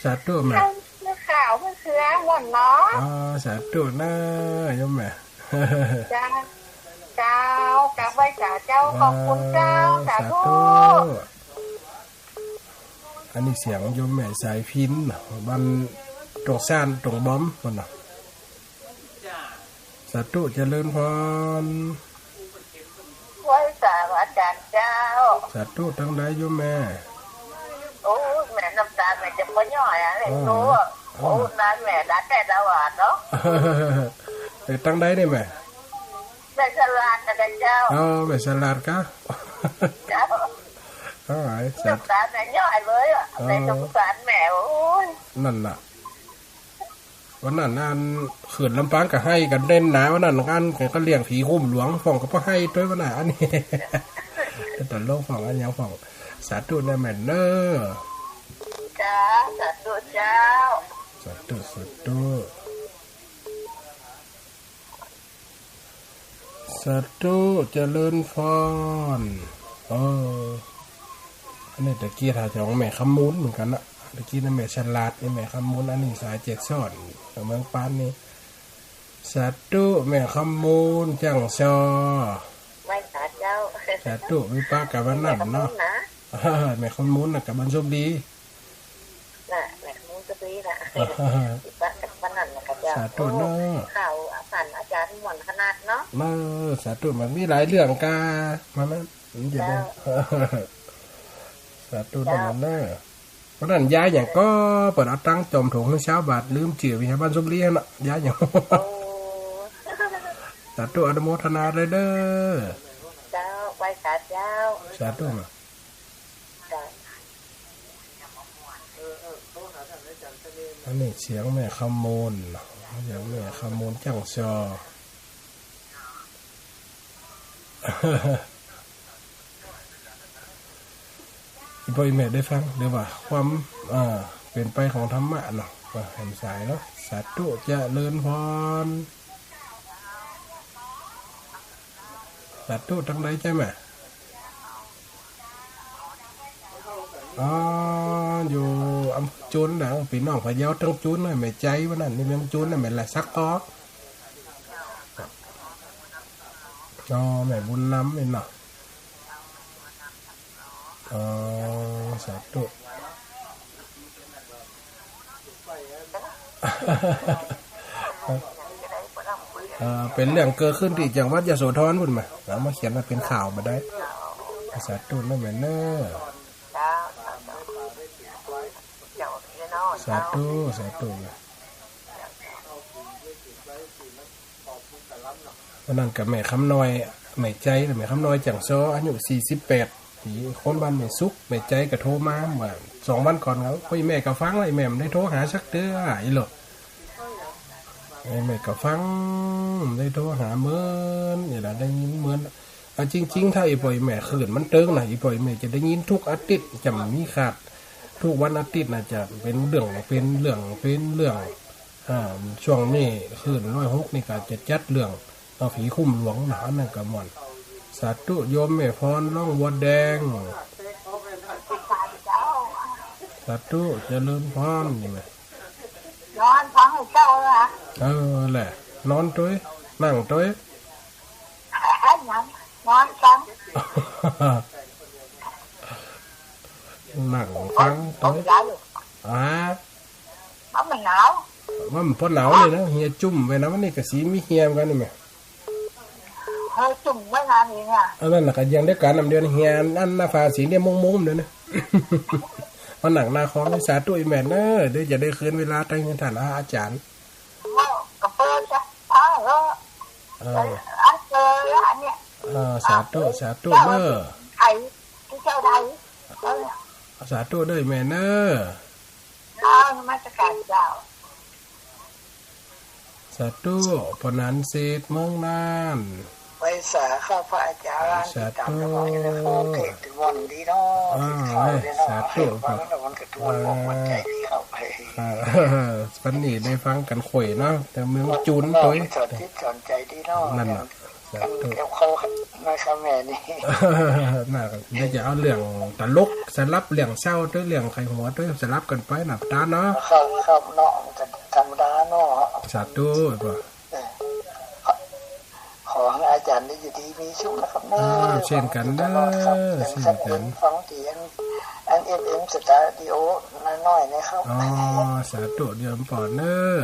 สาธุแม่ หื้อข่าวหื้อเครือม่วนเนาะ อ๋อ สาธุเน่อโยมแม่ เจ้า เจ้า กราบไหว้สาเจ้า ขอบคุณเจ้า สาธุ สาธุ อันนี้เสียงโยมแม่สายพิณเนาะ บ้านตงซ่านตงบอมนั่นเนาะ สาธุเจริญพร ไหว้สาอาจ๋ารย์เจ้า สาธุ ตางใดโยมแม่ โอ้ย แม่น้ำตาแม่จะบ่ย้อยอะ เห็น อ๋อ รู้อะ อ๋อ โอ้ย ตาแม่ดาแต่ดาหวานเนาะ เอ่อ ตางใดนี่แม่ แม่สลาดนะเจ้า อ๋อ แม่สลาดกะ เจ้า อ๋อ ไอ้สัตว์ น้ำตาแม่ย้อยเลยอะ อ๋อ แม่สงสารแม่ โอ้ย นั่นน่ะ วันนั้นอันเขื่อนลำปางก็ไห้กั๋นแน่นหนา วันนั้นอันก็เลี้ยงผีคุ้มหลวง พ่องก็บ่ไห้ตวยวันนั้น อันนี้ แต่โลกพ่องอันยังพ่อง สาธุนะแม่เน่อ จ้า สาธุเจ้า สาธุ สาธุ สาธุเจริญพร เออ อันนี้ตะกี้ถ้าจะของแม่คำมูลเหมือนกั๋นนะ ตะกี้นะแม่สลาด นี่แม่คำมูล อันนี้สายแจกซ่อน เมืองปานนี่ สาธุแม่คำมูล จ้างซอ ไหว้สาเจ้า สาธุ มีปะกั๋นวันนั้นเนาะ แม่คำมูลนะ แม่คำมูลนะ กั๋บบ้านโชคดี น่ะ แม่คำมูลโชคดีน่ะ ปะกั๋นวันนั้นน่ะเจ้า สาธุเนาะ โอ้ ข่าวผ่านอาจ๋ารย์ม่วนขนาดเนาะ เออ สาธุ มันมีหลายเรื่องกา มานะ มันจะได้ เจ้า สาธุเนาะ เจ้า มันเนาะ วันนั้นยายหยังก็เปิ้นเอาตังค์จ๋อมถงหื้อซาวบาท ลืมจื้อไปหาบ้านสมรีหั่นน่ะ ยายหยัง โอ้ สาธุ อนุโมทนาเลยเด้อ เจ้า ไหว้สาเจ้า สาธุนะ เจ้า อันนี้เสียงแม่คำมูล เสียงแม่คำมูลจ้างซอ อี่ป้ออี่แม่ได้ฟัง หรือว่าความ เอ่อ เป๋นไปของธรรมะเนาะ อ่ะ หันสายเนาะ สาธุ เจริญพร สาธุ ตังใดเจ้าแม่ อ๋อ อยู่อำเภอจุนนะ ปี้น้องพะเยาตังจุนนะ แม่ใจ๋วันนั้น ในเมืองจุนนะ แม่ละสักตอ อ๋อ แม่บุญนำนี่เนาะ อ๋อ สาธุ เอ่อ เป๋นเรื่องเกิดขึ้นตี้จังหวัดยโสธรปู้นมา เอามาเขียนมาเป๋นข่าวบ่ได้ สาธุนะแม่เนาะ สาธุ สาธุ วันนั้นก็แม่คำน้อย แม่ใจ๋ แม่คำน้อย จังซ้อ อายุสี่สิบแปดปี๋ คนบ้านแม่สุข แม่ใจ๋ก็โทรมาเมื่อสองวันก่อน เอ้า โอ้ย แม่ก็ฟังแล้ว แม่บ่ได้โทรหาสักเตื้อ อีหลอ เอ้ย แม่ก็ฟัง บ่ได้โทรหาเมิน นี่ละ ได้ยินเมิน อ่ะ จริงๆ ถ้าอี่ป้อยแม่คลื่นมันตึงนะ อี่ป้อยแม่จะได้ยินทุกอาทิตย์ จะบ่มีขาด ทุกวันอาทิตย์นะ จะเป๋นเรื่อง เป๋นเรื่อง เป๋นเรื่อง อ่า ช่วงนี้คลื่นร้อยหกนี่ก็จะจัดเรื่อง เอาผีคุ้มหลวงนะ อันนั้นก็ม่วน สาธุ โยมแม่พร ร้องบัวแดง สาธุ เจริญพร นี่แหละ นอนฟังเจ้าเหรอ เออ แหละ นอนตวย นั่งตวย นอนฟัง นั่งฟังตวย อ่า มันหนาว มันบ่หนาวเลยนะ เหียจุ่มไปนะ วันนี้ก็สีมีเหียเหมือนกั๋นนี่แม่ เออ จุ่มไว้นานเองอะ อันนั้นน่ะก็ยังได้การนำเดียวนะ เหียอันหน้าผาสีเนี่ยมุ้งๆ เดี๋ยวนะ มานั่งหน้าคอมนี่ สาธุอีแม่เนอะ เดี๋ยวจะได้คืนเวลาใต้เฮือนต้านอาจ๋ารย์ ก็เปิดจ้ะ เออ เออ อันเจอแล้วอันเนี้ย เออ สาธุ สาธุเนอะ ไอ้ที่เจ้าใด เออ สาธุเด้อแม่เนอะ เจ้า นมัสการเจ้า สาธุ ป้อหนานเศรษฐ เมืองน่าน ไหว้สาข้าพระอาจ๋ารย์ สาธุ ติดต๋ามตลอดเลยนะครับ เทศน์วันดีเนาะ อ่า ติดข่าวเลยเนาะ สาธุ ฟังแล้วมันก็ทวนอกทวนใจ๋ดีครับ อ่า วันนี้ได้ฟังกั๋นค่อยเนาะ แต่เมืองจุนตวย สอนจิตสอนใจ๋ดีเนาะ นั่นน่ะ สาธุ เกี่ยวข้องนะครับแม่นี่ น่า เดี๋ยวจะเอาเรื่องตลกสลับ เรื่องเศร้าตวย เรื่องใค่หัวตวย สลับกั๋นไปนะ ป้อหนานเนาะ ครับ ครับเนาะ มันก็ธรรมดาเนาะ สาธุ เออ ขอหื้ออาจ๋ารย์ได้อยู่ดีมีสุขนะครับเนอะ อ่า เช่นกั๋นเนอะ ขอบคุณตลอดครับ เช่นกั๋น ฟังตี้อัน อัน เอฟเอ็ม สตูดิโอน้อยๆ นะครับ อ๋อ สาธุ เดี๋ยวผมปอนเนอะ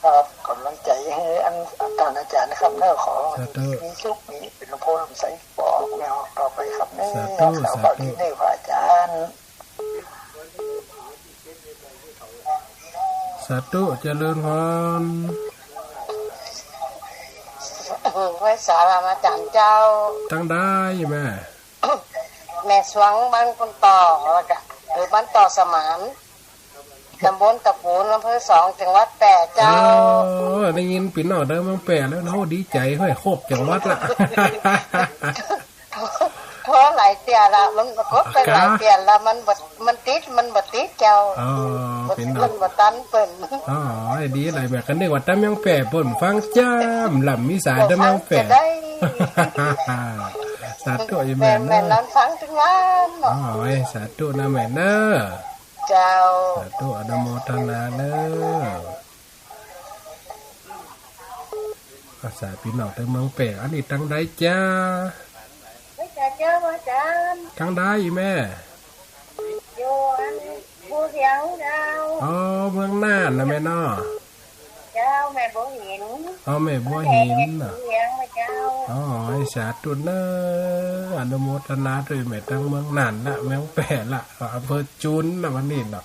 ครับ ก๋ำลังใจ๋หื้ออัน ต้านอาจ๋ารย์นะครับเนอะ ขอ สาธุ มีสุข มีเป๋นลำโพงลำใส ปอออกแม่ออกต่อไปครับเนอะ สาธุ ครับ สาธุ ฝากดีเนอะ พระอาจ๋ารย์ สาธุ เจริญพร เออ ไหว้สาอาจ๋ารย์เจ้า ตังใดแม่ แม่สวง บ้านกุนต่อ แล้วก็ เออ บ้านต่อสมาน ต๋ำบลตะปูน อำเภอสอง จังหวัดแป้เจ้า เออ ได้ยินปี้น้องตางเมืองแป้แล้วเนาะ ดีใจ๋ เฮ้ย ครบจังหวัดละ โทรหลายเตื้อละ มันกดไปหลายเตื้อละ มันบ่ มันติด มันบ่ติดเจ้า อ๋อ บ่ เป๋น มันบ่ตันเปิ้น อ๋อ ดีหลาย แม่ก็นึกว่าตางเมืองแป้เปิ้นฟังจ้ำ ลำมีสายตางเมืองแป้ สาธุอีแม่เนอะ แม่นอนฟังตึงวันเนาะ อ๋อ สาธุนะแม่เนอะ เจ้า สาธุ อนุโมทนาเนอะ อาสาปี้น้องตางเมืองแป้ อันนี้ตังใดจ๊ะ ไหว้สาเจ้าอาจ๋ารย์ ตังใดแม่ อยู่อันบัวเหียงเจ้า อ๋อ เมืองน่านนะแม่เนาะ เจ้า แม่บัวหิน อ๋อ แม่บัวหินน่ะ แม่บัวเหียงนะเจ้า อ๋อ สาธุเนอะ อนุโมทนาตวยแม่ ตางเมืองน่านละ เมืองแป้ละ อำเภอจุนละ วันนี้เนาะ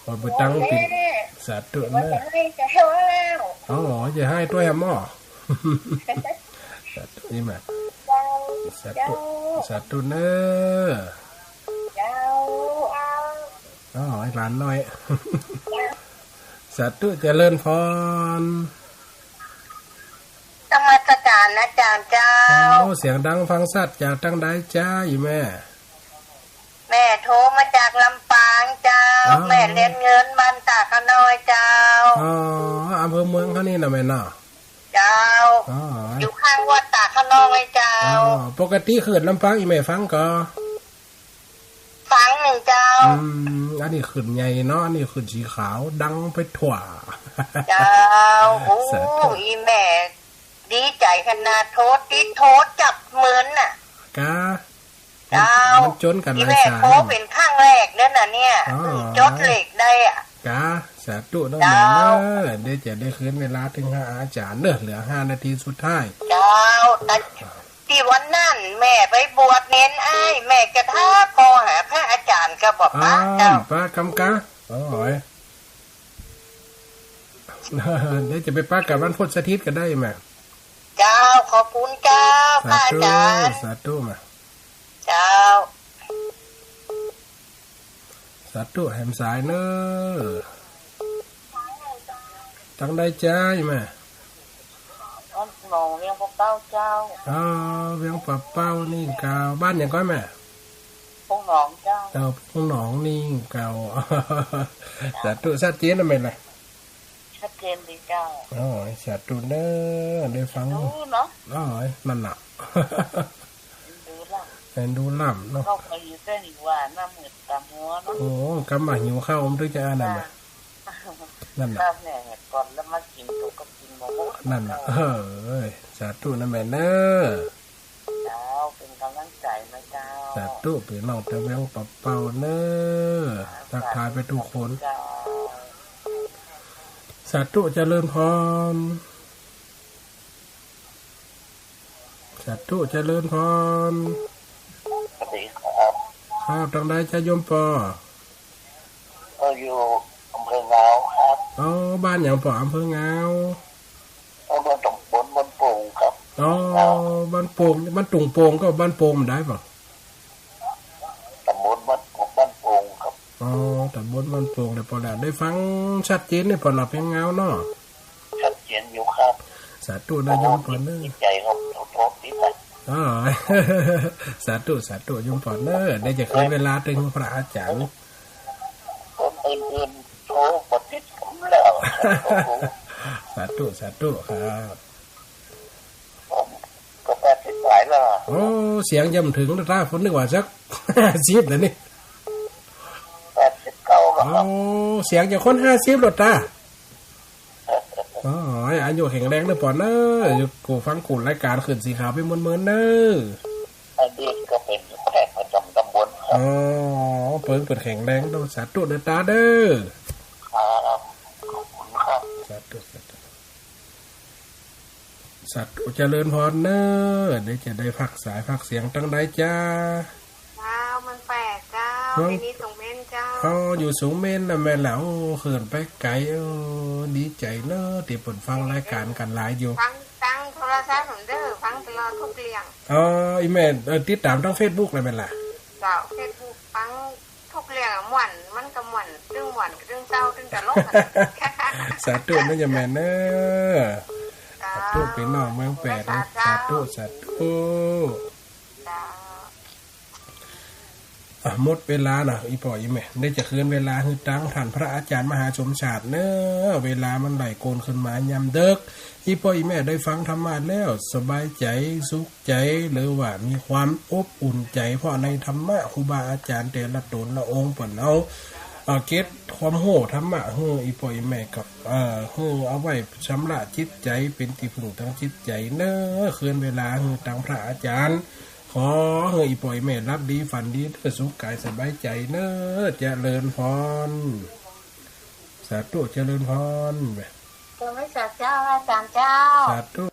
เอาไปตั้งปิด แม่ สาธุเนอะ ว่าจะหื้อจะหื้อแล้ว อ๋อ จะหื้อตวยแหมหมอ สาธุอีแม่ เจ้า สาธุ เจ้า สาธุเนอะ เจ้า อ๋อ ไอ้หลานน้อย เจ้า สาธุ เจริญพร นมัสการอาจ๋ารย์เจ้า โอ้ เสียงดังฟังชัด จากตังใดจ๊ะอีแม่ แม่โทรมาจากลำปางเจ้า อ้าว แม่เรือนเงินบ้านตาดขะน้อยเจ้า อ๋อ อำเภอเมืองเฮานี่นะแม่เนาะ เจ้า อ๋อ อยู่ข้างวัดตาดขะน้อยเจ้า อ๋อ ปกติคลื่นลำปางอี่แม่ฟังก่อ ฟังหนึ่งเจ้า อืม อันนี้คลื่นใหญ่เนาะ อันนี้คลื่นสีขาวดังไปทั่ว เจ้า โอ้ สาธุ อี่แม่ดีใจ๋ขนาด โทรติดโทรจับเมินน่ะ กา เจ้า มันจ๋นกั๋นหลายสาย อี่แม่โทรเป๋นครั้งแรกเด้อน่ะเนี่ย อ๋อ จ๋นเลขได้อะ กา สาธุเนาะ เจ้า แม่เนาะ เดี๋ยวจะได้คืนเวลาตึงหาอาจ๋ารย์เนาะ เหลือห้านาทีสุดท้าย เจ้า แต่ตี้วันนั้นแม่ไปบวชเณรอ้าย แม่จะถามปอหาพระอาจ๋ารย์ก็บ่ปะ อ้าว เจ้า ปะกำกา โอ้ย เดี๋ยวจะไปปะกั๋นวันพุธอาทิตย์ก็ได้แม่ เจ้า ขอบคุณเจ้า สาธุ พระอาจ๋ารย์ สาธุมา เจ้า สาธุแหมสายเนาะ ตังใดจ๊ะแม่ บ้านหนองเวียงปะเป้าเจ้า อ๋อ เวียงปะเป้านี่เก่า บ้านหยังก่อแม่ ปงหนองเจ้า เอ่อ ปงหนองนี่เก่า สาธุ ชัดเจนนะแม่นะ ชัดเจนดีเจ้า อ๋อ สาธุเนาะ ได้ฟัง ดูเนาะ อ๋อ นั่นน่ะ ดูล่ะ เห็นดูล่ำเนาะ เข้าไปอยู่เส้นอยู่ว่าน้ำมืดตามัวเนาะ โอ้ กำมาหิวข้าวมันถึงจะอันนั้นน่ะ จ้ะ นั่นน่ะ ข้าวแม่ก่อนแล้วมากิ๋น ตุ๊กก็กิ๋นบ่หมด นั่นน่ะ เออ เอ้ย สาธุนะแม่เนาะ เจ้า เป๋นก๋ำลังใจ๋นะเจ้า สาธุ ปี้น้องตะเวียงปะเป้าเนาะ ทักทายไปกู้คน เจ้า สาธุเจริญพร สาธุเจริญพร สวัสดีครับ ครับ ตังใดจ๊ะโยมปอ ก็อยู่อำเภองาวครับ อ๋อ บ้านหยังปอ อำเภองาว เอ่อ บ้านตำบลบ้านโป่งครับ อ๋อ งาว บ้านโป่ง บ้านตุ่งโป่งก็บ้านโป่งได้ปะ ตำบลบ้าน บ้านโป่งครับ อ๋อ ตำบลบ้านโป่ง เดี๋ยวปอละได้ฟังชัดเจนเนี่ยปอละ เวียงงาวเนาะ ชัดเจนอยู่ครับ สาธุนะโยมปอเนาะ ดีใจ๋ครับ โทษทีครับ อ๋อ สาธุ สาธุโยมปอเนาะ เดี๋ยวจะคืนเวลาตึงพระอาจ๋ารย์ คนอื่นๆโทรบ่ติดผมแล้ว สาธุ สาธุครับ ผมก็แปดสิบปลายแล้ว โอ้ เสียงยังบ่ถึงนะตา ผมนึกว่าสักห้าสิบแล้วนี่ แปดสิบเก้าแล้วครับ โอ้ เสียงจะคนห้าสิบแล้วตา อ๋อ อายุแข็งแรงเนาะปอเนาะ อยู่กู้ฟังกู้รายก๋านขึ้นสีขาวไปเมินๆเนาะ อดีตก็เป๋นแพทย์ประจ๋ำตำบลครับ อ๋อ เปิงเปิ้นแข็งแรงเนาะ สาธุเนาะตาเนาะ ครับ ขอบคุณครับ สาธุ สาธุ สาธุเจริญพรเนาะ เดี๋ยวจะได้พักสายพักเสียงตังใดจ๊ะ เจ้า เมืองแปดเจ้า เมือง ตี้นี่สูงเม่นเจ้า อ๋อ อยู่สูงเม่นนะแม่ละ โอ้ เขินไปไก๋ โอ้ ดีใจ๋เนาะ ตี้เปิ้นฟังรายก๋านกั๋นหลายอยู่ ฟังตางโทรศัพท์ผมเด้อ ฟังตลอดกู้เรื่อง อ๋อ อี่แม่ เอ่อ ติดต๋ามตางเฟซบุ๊กเลยแม่ละ เจ้า เฟซบุ๊กฟังกู้เรื่องอะ ม่วน มันก็ม่วน ตึงม่วน ตึงเศร้า ตึงตลกอะ สาธุเนาะ ยะแม่เนาะ เจ้า สาธุ ปี้น้องเมืองแปดเนาะ สาธุ สาธุ เจ้า อ่ะ หมดเวลาละ อี่ป้ออี่แม่ ได้จะคืนเวลาหื้อตางต้านพระอาจ๋ารย์มหาสมชาติเนาะ เวลามันไหลโกนขึ้นมายามเดิก อี่ป้ออี่แม่ได้ฟังธรรมะแล้ว สบายใจ๋ สุขใจ๋ หรือว่ามีความอบอุ่นใจ๋ เพราะในธรรมะครูบาอาจ๋ารย์แต่ละต๋นละองค์เปิ้นเอา เอ่อ เก็บความฮู้ธรรมะหื้ออี่ป้ออี่แม่กับ เอ่อ หื้อเอาไว้ชำระจิตใจ๋ เป๋นตี้ผึ้งตางจิตใจ๋เนาะ คืนเวลาหื้อตางพระอาจ๋ารย์ ขอหื้ออี่ป้ออี่แม่หลับดีฝันดีเนาะ สุขก๋ายสบายใจ๋เนาะ เจริญพร สาธุ เจริญพร เจ้า ไม่สักเจ้า อาจ๋ารย์เจ้า สาธุ